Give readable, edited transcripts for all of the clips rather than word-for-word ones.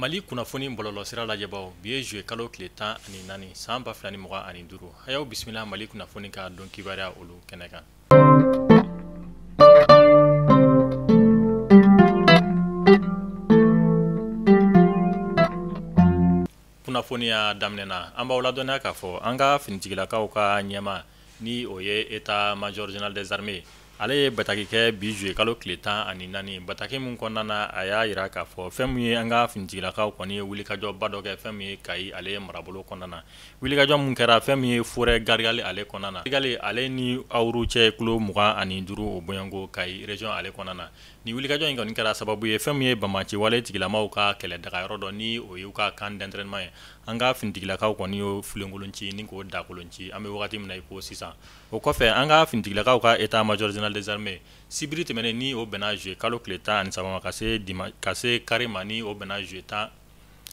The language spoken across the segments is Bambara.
Mali kunnafoni bɔlɔlɔsira lajɛbaw, bi ye juillet kalo tile 14 san 2025. A y'aw bisimila Mali kunnafoni ka don kibaruya olu kɛnɛ kan. Kunnafoniya daminɛ na, an b'aw ladɔnniya k'a fɔ an ka finitigilakaw ka ɲɛmaa ni o ye état major général des armées, ale ye bataki kɛ bi juillet kalo tile 14. Bataki min kɔnɔna na, a y'a jira k'a fɔ fɛn min ye an ka finitigilakaw kɔni ye wulikajɔba dɔ kɛ fɛn min ye Kayi ale ye marabolo kɔnɔna na. Wulikajɔ min kɛra fɛn min ye forêt Garigali ale kɔnɔna na, Garigali ale ni Awuru cɛ kilo 25 o bɔɲɔgɔnko Kayi région ale kɔnɔna na. Nin wulikajɔ in kɔni kɛra sababu ye fɛn min ye banbaanci wale tigilamaw ka kɛlɛ dagayɔrɔ dɔ ni o y'u ka camp d'entraînement ye. An ka finitigilakaw kɔni y'o filenkolon ci ni k'o dakolon ci an bɛ wagati min na i ko sisan. O kɔfɛ, an ka finitigilakaw ka état major général des armées, sibiri tɛmɛnen ni o bɛnna juillet kalo tile 13 ma, ka se kari ma ni o bɛnna juillet 10,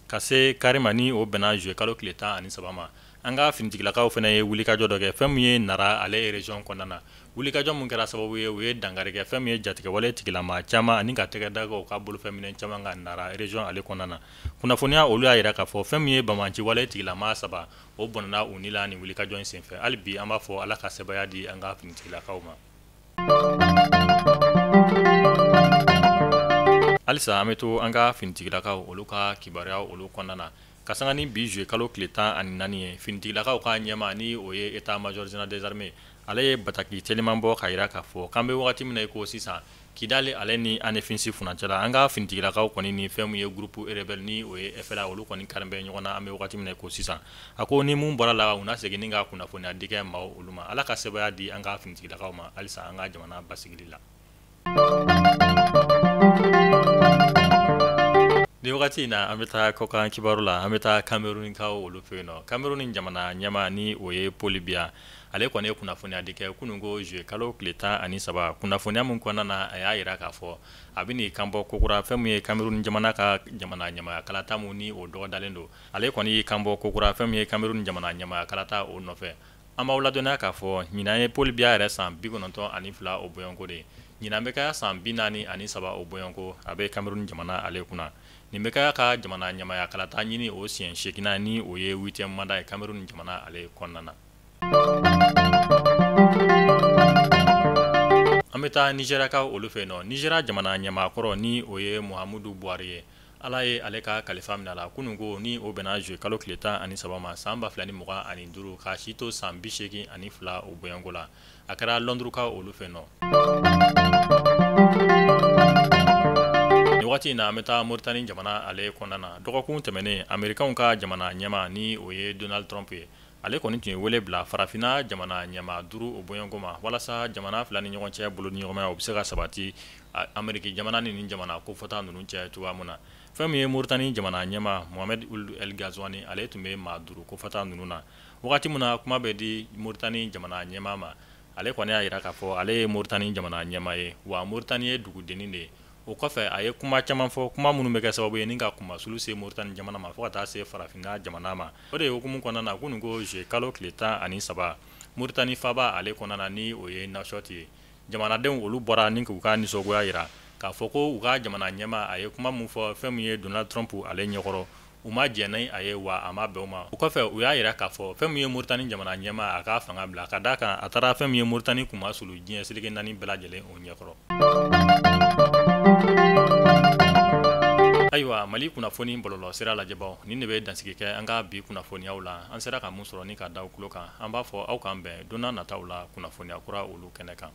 ka se kari ma ni o bɛnna juillet kalo tile 13 ma, an ka finitigilakaw fana ye wulikajɔ dɔ kɛ fɛn min ye Nara ale région kɔnɔna na. Wulikajɔ min kɛra sababu ye, u ye dankari kɛ fɛn min ye jatigɛwale tigilama caman ani ka tɛgɛ da u ka bolofɛn minɛ caman ka Nara région ale kɔnɔna na. Kunnafoniya olu y'a jira k'a fɔ fɛn min ye banbaanci wale tigilama 3, o bɔnɛna u ni la nin wulikajɔ in senfɛ. Hali bi an b'a fɔ Ala ka sebaaya di an ka finitigilakaw ma. Halisa an bɛ to an ka finitigilakaw olu ka kibaruya olu kɔnɔna na. Ka sanga ni bi juillet kalo tile 14 ye, finitigilakaw ka ɲɛmaa ni o ye état major général des armées, ale ye bataki teliman bɔ k'a jira k'a fɔ k'an bɛ wagati min na i ko sisan, Kidali ale ni Anefinsi furancɛ la, an ka finitigilakaw kɔni ni fɛn min ye groupe rebelle ni o ye FLA, olu kɔni kari bɛ ɲɔgɔn na an bɛ wagati min na i ko sisan. A ko ni mun bɔra la, u na segin ni ka kunnafoniya di kɛ maaw olu ma. Ala ka sebaaya di an ka finitigilakaw ma halisa an ka jamana basigili la. Ni wagati in na, an bɛ taa kɔkan kibaru la. An bɛ taa Camerounkaw olu fɛ yen nɔ. Cameroun jamana ɲɛmaa ni o ye Paul Biya, ale kɔni ye kunnafoniya di kɛ kunun ko juillet kalo tile 13. Kunnafoniya min kɔnɔna na, a y'a jira k'a fɔ a bɛ n'i kanbɔ kokura fɛn min ye Cameroun jamana ka jamana ɲɛmaaya kalata mun ni o dɔgɔdalen don. Ale kɔni y'i kanbɔ kokura fɛn min ye Cameroun jamana ɲɛmaaya kalata o nɔfɛ. An b'aw ladɔnniya k'a fɔ ɲinan ye Paul Biya yɛrɛ san 92 o bɔɲɔgɔnko de ye. Ɲinan bɛ kɛ san 43 o bɔɲɔgɔnko a bɛ Cameroun jamana ale kunna. Nin bɛ kɛ ka jamana ɲɛmaaya kalata ɲini o siɲɛ 8nan ni o ye 8e mandat ye Cameroun jamana ale kɔnɔna na. An bɛ taa Nizeriyakaw olu fɛ yen nɔ. Nizeriya jamana ɲɛmaakɔrɔ ni o ye Muhammadu Buhari ye, Ala ye ale ka kalifa minɛ a la kunun ko ni o bɛnna juillet kalo tile 13 ma san 2025, k'a si to san 82 o bɔɲɔgɔnko la. A kɛra Lɔndurukaw olu fɛ nɔ. Nin wagati in na, an bɛ taa Moritani jamana ale kɔnɔna na. Dɔgɔkun tɛmɛnen, Amerikanw ka jamana ɲɛmaa ni o ye Donald Trump ye, ale kɔni tun ye wele bila farafinna jamana ɲɛmaa 5 o bɔɲɔgɔnko ma, walasa jamana fila ni ɲɔgɔn cɛ bolo ni ɲɔgɔnmaya o bɛ se ka sabati Ameriki jamana ni jamana kofɔta ninnu cɛ cogoya min na. Fɛn min ye Moritani jamana ɲɛmaa Mohamed Ould El Ghazouani, ale tun bɛ maa 5 kofɔta ninnu na. Wagati min na kuma bɛ di Moritani jamana ɲɛmaa ma, ale kɔni y'a jira k'a fɔ ale ye Moritani jamana ɲɛmaa ye, wa Moritani ye dugudennin de ye. O kɔfɛ, a ye kuma caman fɔ, kuma minnu bɛ kɛ sababu ye ni ka kunmasulu se Moritani jamana ma fo ka taa se farafinna jamana ma. O de ye hukumu kɔnɔna na, kunun ko juillet kalo tile 13, Moritani faaba ale kɔnɔna na ni o ye Nouakchott ye, jamanadenw olu bɔra ni k'u ka nisɔngoya jira k'a fɔ ko u ka jamana ɲɛmaa a ye kuma min fɔ fɛn min ye Donald Trump ale ɲɛkɔrɔ, u ma jɛn ni a ye, wa a ma bɛn u ma. O kɔfɛ, u y'a jira k'a fɔ fɛn min ye Moritani jamana ɲɛmaa, a k'a fanga bila, ka d'a kan a taara fɛn min ye Moritani kunmasulu diɲɛ seleke 4 bɛɛ lajɛlen o ɲɛkɔrɔ. Ayiwa, Mali kunnafoni bɔlɔlɔ sira lajɛbaw, nin de bɛ dansigi kɛ an ka bi kunnafoniyaw la. An sera ka mun sɔrɔ ni ka da tulo kan, an b'a fɔ aw k'an bɛn don nataw la kunnafoniya kura olu kɛnɛ kan.